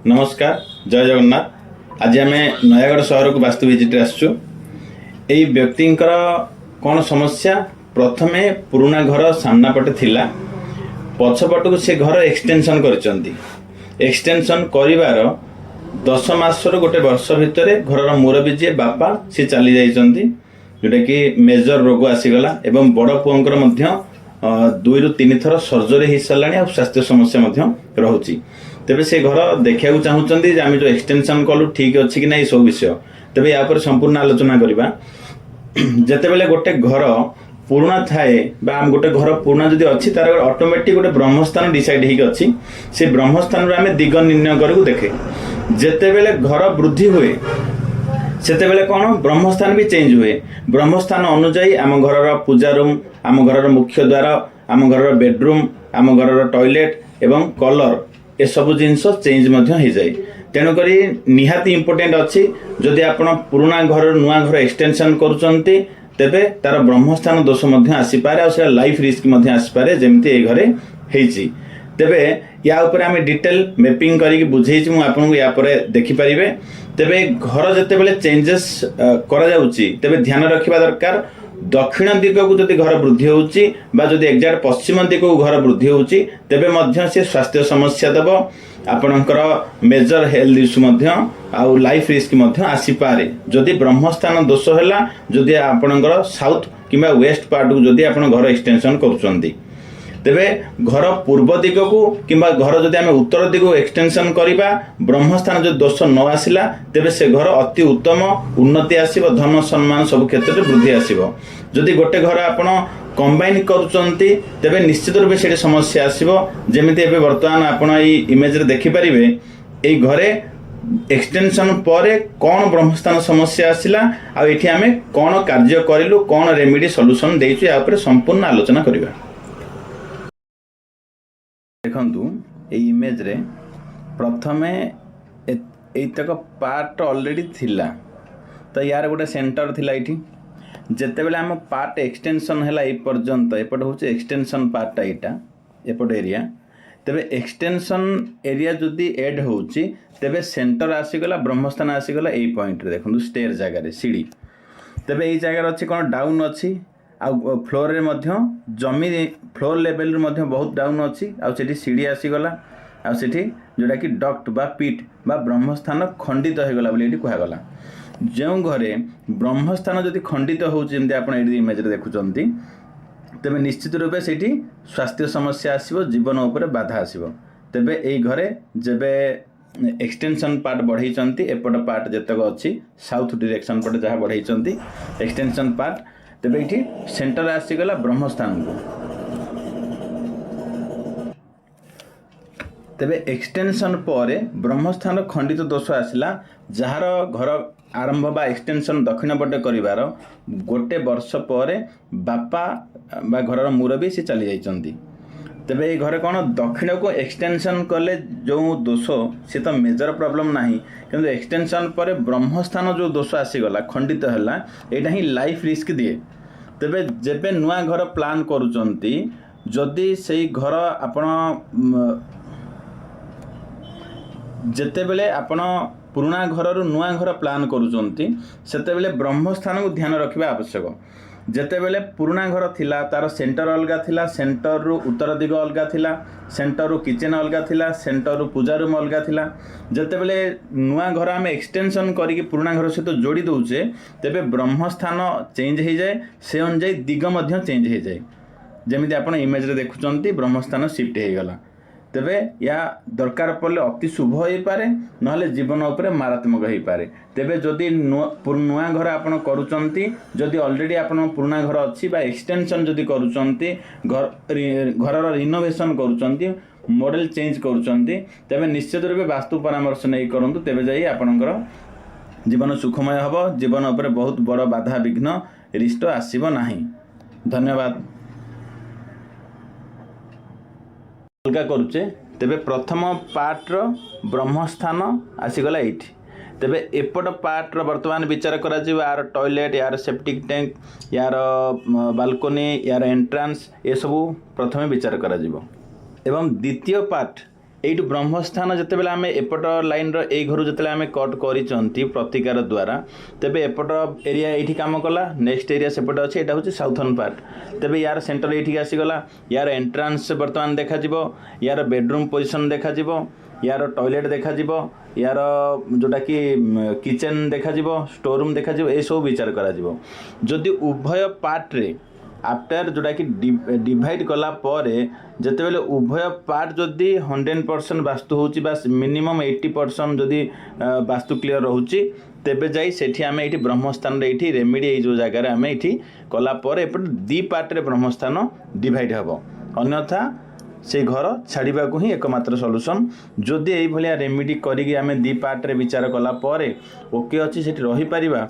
ନମସ୍କାର, ଜୟ ଜଗନ୍ନାଥ। ଆଜି ଆମେ ନୟାଗଡ଼ ସହରକୁ ବାସ୍ତୁ ଭିଜିଟ୍ରେ ଆସିଛୁ। ଏଇ ବ୍ୟକ୍ତିଙ୍କର କ'ଣ ସମସ୍ୟା? ପ୍ରଥମେ ପୁରୁଣା ଘର ସାମ୍ନା ପଟେ ଥିଲା, ପଛପଟକୁ ସେ ଘର ଏକ୍ସଟେନସନ୍ କରିଛନ୍ତି। ଏକ୍ସଟେନସନ୍ କରିବାର 10 ମାସରୁ ଗୋଟେ ବର୍ଷ ଭିତରେ ଘରର ମୁରବୀ ଯିଏ ବାପା, ସେ ଚାଲି ଯାଇଛନ୍ତି, ଯେଉଁଟାକି ମେଜର ରୋଗ ଆସିଗଲା ଏବଂ ବଡ଼ ପୁଅଙ୍କର ମଧ୍ୟ 2ରୁ 3 ଥର ସର୍ଜରୀ ହେଇସାରିଲାଣି ଆଉ ସ୍ୱାସ୍ଥ୍ୟ ସମସ୍ୟା ମଧ୍ୟ ରହୁଛି। ତେବେ ସେ ଘର ଦେଖିବାକୁ ଚାହୁଁଛନ୍ତି ଯେ ଆମେ ଯେଉଁ ଏକ୍ସଟେନସନ୍ କଲୁ ଠିକ୍ ଅଛି କି ନାହିଁ, ଏସବୁ ବିଷୟ। ତେବେ ୟା ଉପରେ ସମ୍ପୂର୍ଣ୍ଣ ଆଲୋଚନା କରିବା। ଯେତେବେଳେ ଗୋଟେ ଘର ପୁରୁଣା ଥାଏ ବା ଆମ ଗୋଟେ ଘର ପୁରୁଣା ଯଦି ଅଛି, ତାର ଅଟୋମେଟିକ୍ ଗୋଟେ ବ୍ରହ୍ମସ୍ଥାନ ଡିସାଇଡ୍ ହେଇକି ଅଛି। ସେ ବ୍ରହ୍ମସ୍ଥାନରୁ ଆମେ ଦିଗ ନିର୍ଣ୍ଣୟ କରିକୁ ଦେଖେ। ଯେତେବେଳେ ଘର ବୃଦ୍ଧି ହୁଏ, ସେତେବେଳେ କ'ଣ ବ୍ରହ୍ମସ୍ଥାନ ବି ଚେଞ୍ଜ ହୁଏ। ବ୍ରହ୍ମସ୍ଥାନ ଅନୁଯାୟୀ ଆମ ଘରର ପୂଜା ରୁମ୍, ଆମ ଘରର ମୁଖ୍ୟ ଦ୍ୱାର, ଆମ ଘରର ବେଡରୁମ୍, ଆମ ଘରର ଟଏଲେଟ୍ ଏବଂ କଲର୍, ଏସବୁ ଜିନିଷ ଚେଞ୍ଜ ମଧ୍ୟ ହେଇଯାଏ। ତେଣୁକରି ନିହାତି ଇମ୍ପୋର୍ଟାଣ୍ଟ ଅଛି, ଯଦି ଆପଣ ପୁରୁଣା ଘରରୁ ନୂଆ ଘର ଏକ୍ସଟେନସନ୍ କରୁଛନ୍ତି, ତେବେ ତାର ବ୍ରହ୍ମସ୍ଥାନ ଦୋଷ ମଧ୍ୟ ଆସିପାରେ ଆଉ ସେଟା ଲାଇଫ୍ ରିସ୍କ ମଧ୍ୟ ଆସିପାରେ, ଯେମିତି ଏଇ ଘରେ ହେଇଛି। ତେବେ ୟା ଉପରେ ଆମେ ଡିଟେଲ ମେପିଂ କରିକି ବୁଝେଇଛି ମୁଁ ଆପଣଙ୍କୁ, ୟା ପରେ ଦେଖିପାରିବେ। ତେବେ ଘର ଯେତେବେଳେ ଚେଞ୍ଜେସ୍ କରାଯାଉଛି, ତେବେ ଧ୍ୟାନ ରଖିବା ଦରକାର, ଦକ୍ଷିଣ ଦିଗକୁ ଯଦି ଘର ବୃଦ୍ଧି ହେଉଛି ବା ଯଦି ଏକ୍ଜାକ୍ଟ ପଶ୍ଚିମ ଦିଗକୁ ଘର ବୃଦ୍ଧି ହେଉଛି, ତେବେ ମଧ୍ୟ ସେ ସ୍ୱାସ୍ଥ୍ୟ ସମସ୍ୟା ଦେବ ଆପଣଙ୍କର, ମେଜର ହେଲ୍ଥ ଇସ୍ୟୁ ମଧ୍ୟ ଆଉ ଲାଇଫ୍ ରିସ୍କ ମଧ୍ୟ ଆସିପାରେ। ଯଦି ବ୍ରହ୍ମସ୍ଥାନ ଦୋଷ ହେଲା, ଯଦି ଆପଣଙ୍କର ସାଉଥ କିମ୍ବା ୱେଷ୍ଟ ପାର୍ଟକୁ ଯଦି ଆପଣ ଘର ଏକ୍ସଟେନସନ୍ କରୁଛନ୍ତି, ତେବେ ଘର ପୂର୍ବ ଦିଗକୁ କିମ୍ବା ଘର ଯଦି ଆମେ ଉତ୍ତର ଦିଗକୁ ଏକ୍ସଟେନସନ୍ କରିବା, ବ୍ରହ୍ମସ୍ଥାନ ଯଦି ଦୋଷ ନ ଆସିଲା, ତେବେ ସେ ଘର ଅତି ଉତ୍ତମ, ଉନ୍ନତି ଆସିବ, ଧନ ସମ୍ମାନ ସବୁ କ୍ଷେତ୍ରରେ ବୃଦ୍ଧି ଆସିବ। ଯଦି ଗୋଟେ ଘର ଆପଣ କମ୍ବାଇନ୍ କରୁଛନ୍ତି, ତେବେ ନିଶ୍ଚିତ ରୂପେ ସେଠି ସମସ୍ୟା ଆସିବ। ଯେମିତି ଏବେ ବର୍ତ୍ତମାନ ଆପଣ ଏଇ ଇମେଜରେ ଦେଖିପାରିବେ, ଏଇ ଘରେ ଏକ୍ସଟେନସନ୍ ପରେ କ'ଣ ବ୍ରହ୍ମସ୍ଥାନ ସମସ୍ୟା ଆସିଲା ଆଉ ଏଠି ଆମେ କ'ଣ କାର୍ଯ୍ୟ କରିଲୁ, କ'ଣ ରେମିଡି ସଲ୍ୟୁସନ୍ ଦେଇଛୁ, ୟା ଉପରେ ସମ୍ପୂର୍ଣ୍ଣ ଆଲୋଚନା କରିବା। ଦେଖନ୍ତୁ, ଏଇ ଇମେଜରେ ପ୍ରଥମେ ଏଇତକ ପାର୍ଟ ଅଲରେଡ଼ି ଥିଲା ତ ୟାର ଗୋଟେ ସେଣ୍ଟର ଥିଲା ଏଇଠି। ଯେତେବେଳେ ଆମ ପାର୍ଟ ଏକ୍ସଟେନସନ୍ ହେଲା ଏଇ ପର୍ଯ୍ୟନ୍ତ, ଏପଟେ ହେଉଛି ଏକ୍ସଟେନସନ୍ ପାର୍ଟଟା, ଏଇଟା ଏପଟ ଏରିଆ। ତେବେ ଏକ୍ସଟେନସନ୍ ଏରିଆ ଯଦି ଏଡ୍ ହେଉଛି, ତେବେ ସେଣ୍ଟର ଆସିଗଲା, ବ୍ରହ୍ମସ୍ଥାନ ଆସିଗଲା ଏଇ ପଏଣ୍ଟରେ। ଦେଖନ୍ତୁ, ଷ୍ଟେର୍ ଜାଗାରେ ସିଡ଼ି। ତେବେ ଏଇ ଜାଗାରେ ଅଛି କ'ଣ? ଡାଉନ୍ ଅଛି ଆଉ ଫ୍ଲୋରରେ ମଧ୍ୟ ଜମି ଫ୍ଲୋର ଲେଭେଲରୁ ମଧ୍ୟ ବହୁତ ଡାଉନ୍ ଅଛି ଆଉ ସେଠି ସିଡ଼ି ଆସିଗଲା ଆଉ ସେଠି ଯେଉଁଟାକି ଡକ୍ଟ ବା ପିଟ୍ ବା ବ୍ରହ୍ମସ୍ଥାନ ଖଣ୍ଡିତ ହେଇଗଲା ବୋଲି ଏଠି କୁହାଗଲା। ଯେଉଁ ଘରେ ବ୍ରହ୍ମସ୍ଥାନ ଯଦି ଖଣ୍ଡିତ ହେଉଛି, ଯେମିତି ଆପଣ ଏଇଠି ଇମେଜରେ ଦେଖୁଛନ୍ତି, ତେବେ ନିଶ୍ଚିତ ରୂପେ ସେଇଠି ସ୍ୱାସ୍ଥ୍ୟ ସମସ୍ୟା ଆସିବ, ଜୀବନ ଉପରେ ବାଧା ଆସିବ। ତେବେ ଏଇ ଘରେ ଯେବେ ଏକ୍ସଟେନସନ୍ ପାର୍ଟ ବଢ଼େଇଛନ୍ତି, ଏପଟ ପାର୍ଟ ଯେତେକ ଅଛି, ସାଉଥ ଡିରେକ୍ସନ୍ ପଟେ ଯାହା ବଢ଼େଇଛନ୍ତି ଏକ୍ସଟେନସନ୍ ପାର୍ଟ, ତେବେ ଏଇଠି ସେଣ୍ଟର ଆସିଗଲା ବ୍ରହ୍ମସ୍ଥାନକୁ। ତେବେ ଏକ୍ସଟେନସନ୍ ପରେ ବ୍ରହ୍ମସ୍ଥାନ ଖଣ୍ଡିତ ଦୋଷ ଆସିଲା, ଯାହାର ଘର ଆରମ୍ଭ ବା ଏକ୍ସଟେନସନ୍ ଦକ୍ଷିଣ ପଟେ କରିବାର ଗୋଟେ ବର୍ଷ ପରେ ବାପା ବା ଘରର ମୁରବୀ ସେ ଚାଲି ଯାଇଛନ୍ତି। ତେବେ ଏଇ ଘରେ କ'ଣ ଦକ୍ଷିଣକୁ ଏକ୍ସଟେନସନ୍ କଲେ ଯେଉଁ ଦୋଷ, ସେ ତ ମେଜର ପ୍ରୋବ୍ଲେମ୍ ନାହିଁ, କିନ୍ତୁ ଏକ୍ସଟେନସନ୍ ପରେ ବ୍ରହ୍ମସ୍ଥାନ ଯେଉଁ ଦୋଷ ଆସିଗଲା, ଖଣ୍ଡିତ ହେଲା, ଏଇଟା ହିଁ ଲାଇଫ୍ ରିସ୍କ ଦିଏ। ତେବେ ଯେବେ ନୂଆ ଘର ପ୍ଲାନ୍ କରୁଛନ୍ତି, ଯଦି ସେଇ ଘର ଆପଣ ଯେତେବେଳେ ଆପଣ ପୁରୁଣା ଘରରୁ ନୂଆ ଘର ପ୍ଲାନ୍ କରୁଛନ୍ତି, ସେତେବେଳେ ବ୍ରହ୍ମସ୍ଥାନକୁ ଧ୍ୟାନ ରଖିବା ଆବଶ୍ୟକ। ଯେତେବେଳେ ପୁରୁଣା ଘର ଥିଲା, ତାର ସେଣ୍ଟର ଅଲଗା ଥିଲା, ସେଣ୍ଟରରୁ ଉତ୍ତର ଦିଗ ଅଲଗା ଥିଲା, ସେଣ୍ଟରରୁ କିଚେନ୍ ଅଲଗା ଥିଲା, ସେଣ୍ଟରରୁ ପୂଜା ରୁମ୍ ଅଲଗା ଥିଲା। ଯେତେବେଳେ ନୂଆ ଘର ଆମେ ଏକ୍ସଟେନସନ୍ କରିକି ପୁରୁଣା ଘର ସହିତ ଯୋଡ଼ି ଦେଉଛେ, ତେବେ ବ୍ରହ୍ମସ୍ଥାନ ଚେଞ୍ଜ ହେଇଯାଏ, ସେ ଅନୁଯାୟୀ ଦିଗ ମଧ୍ୟ ଚେଞ୍ଜ ହେଇଯାଏ। ଯେମିତି ଆପଣ ଇମେଜରେ ଦେଖୁଛନ୍ତି, ବ୍ରହ୍ମସ୍ଥାନ ସିଫ୍ଟ ହେଇଗଲା। ତେବେ ୟା ଦରକାର ପଡ଼ିଲେ ଅତି ଶୁଭ ହେଇପାରେ, ନହେଲେ ଜୀବନ ଉପରେ ମାରାତ୍ମକ ହେଇପାରେ। ତେବେ ଯଦି ନୂଆ ଘର ଆପଣ କରୁଛନ୍ତି, ଯଦି ଅଲରେଡ଼ି ଆପଣ ପୁରୁଣା ଘର ଅଛି ବା ଏକ୍ସଟେନସନ୍ ଯଦି କରୁଛନ୍ତି, ଘରର ରିନୋଭେସନ୍ କରୁଛନ୍ତି, ମଡ଼େଲ ଚେଞ୍ଜ କରୁଛନ୍ତି, ତେବେ ନିଶ୍ଚିତ ରୂପେ ବାସ୍ତୁ ପରାମର୍ଶ ନେଇ କରନ୍ତୁ। ତେବେ ଯାଇ ଆପଣଙ୍କର ଜୀବନ ସୁଖମୟ ହେବ, ଜୀବନ ଉପରେ ବହୁତ ବଡ଼ ବାଧା ବିଘ୍ନ ରିଷ୍ଟ ଆସିବ ନାହିଁ। ଧନ୍ୟବାଦ। ଅଲଗା କରୁଛେ, ତେବେ ପ୍ରଥମ ପାର୍ଟର ବ୍ରହ୍ମସ୍ଥାନ ଆସିଗଲା ଏଇଠି। ତେବେ ଏପଟ ପାର୍ଟର ବର୍ତ୍ତମାନ ବିଚାର କରାଯିବ, ୟାର ଟଏଲେଟ୍, ୟାର ସେପ୍ଟିକ୍ ଟ୍ୟାଙ୍କ, ୟାର ବାଲକୋନି, ୟାର ଏଣ୍ଟ୍ରାନ୍ସ, ଏସବୁ ପ୍ରଥମେ ବିଚାର କରାଯିବ ଏବଂ ଦ୍ୱିତୀୟ ପାର୍ଟ ଏଇଠୁ ବ୍ରହ୍ମସ୍ଥାନ ଯେତେବେଳେ ଆମେ ଏପଟ ଲାଇନ୍ର ଏଇ ଘରୁ ଯେତେବେଳେ ଆମେ କଟ୍ କରିଛନ୍ତି ପ୍ରତିକାର ଦ୍ୱାରା, ତେବେ ଏପଟ ଏରିଆ ଏଇଠି କାମ କଲା, ନେକ୍ସଟ ଏରିଆ ସେପଟେ ଅଛି। ଏଇଟା ହେଉଛି ସାଉଥର୍ନ ପାର୍ଟ। ତେବେ ୟାର ସେଣ୍ଟର ଏଇଠିକି ଆସିଗଲା। ୟାର ଏଣ୍ଟ୍ରାନ୍ସ ବର୍ତ୍ତମାନ ଦେଖାଯିବ, ୟାର ବେଡ଼ରୁମ୍ ପୋଜିସନ୍ ଦେଖାଯିବ, ୟାର ଟଏଲେଟ୍ ଦେଖାଯିବ, ୟାର ଯେଉଁଟାକି କିଚେନ୍ ଦେଖାଯିବ, ଷ୍ଟୋର ରୁମ୍ ଦେଖାଯିବ, ଏସବୁ ବିଚାର କରାଯିବ। ଯଦି ଉଭୟ ପାର୍ଟରେ ଆଫ୍ଟର ଯେଉଁଟାକି ଡିଭାଇଡ଼ କଲା ପରେ ଯେତେବେଳେ ଉଭୟ ପାର୍ଟ ଯଦି 100% ବାସ୍ତୁ ହେଉଛି ବା ମିନିମମ୍ 80% ଯଦି ବାସ୍ତୁ କ୍ଲିଅର ରହୁଛି, ତେବେ ଯାଇ ସେଠି ଆମେ ଏଇଠି ବ୍ରହ୍ମସ୍ଥାନରେ ଏଇଠି ରେମିଡ଼ି ଏଇ ଯେଉଁ ଜାଗାରେ ଆମେ ଏଇଠି କଲା ପରେ ଏପଟେ ଦୁଇ ପାର୍ଟରେ ବ୍ରହ୍ମସ୍ଥାନ ଡିଭାଇଡ଼ ହେବ। ଅନ୍ୟଥା ସେଇ ଘର ଛାଡ଼ିବାକୁ ହିଁ ଏକମାତ୍ର ସଲ୍ୟୁସନ୍। ଯଦି ଏଇଭଳିଆ ରେମିଡ଼ି କରିକି ଆମେ ଦୁଇ ପାର୍ଟରେ ବିଚାର କଲା ପରେ ଓକେ ଅଛି, ସେଠି ରହିପାରିବା।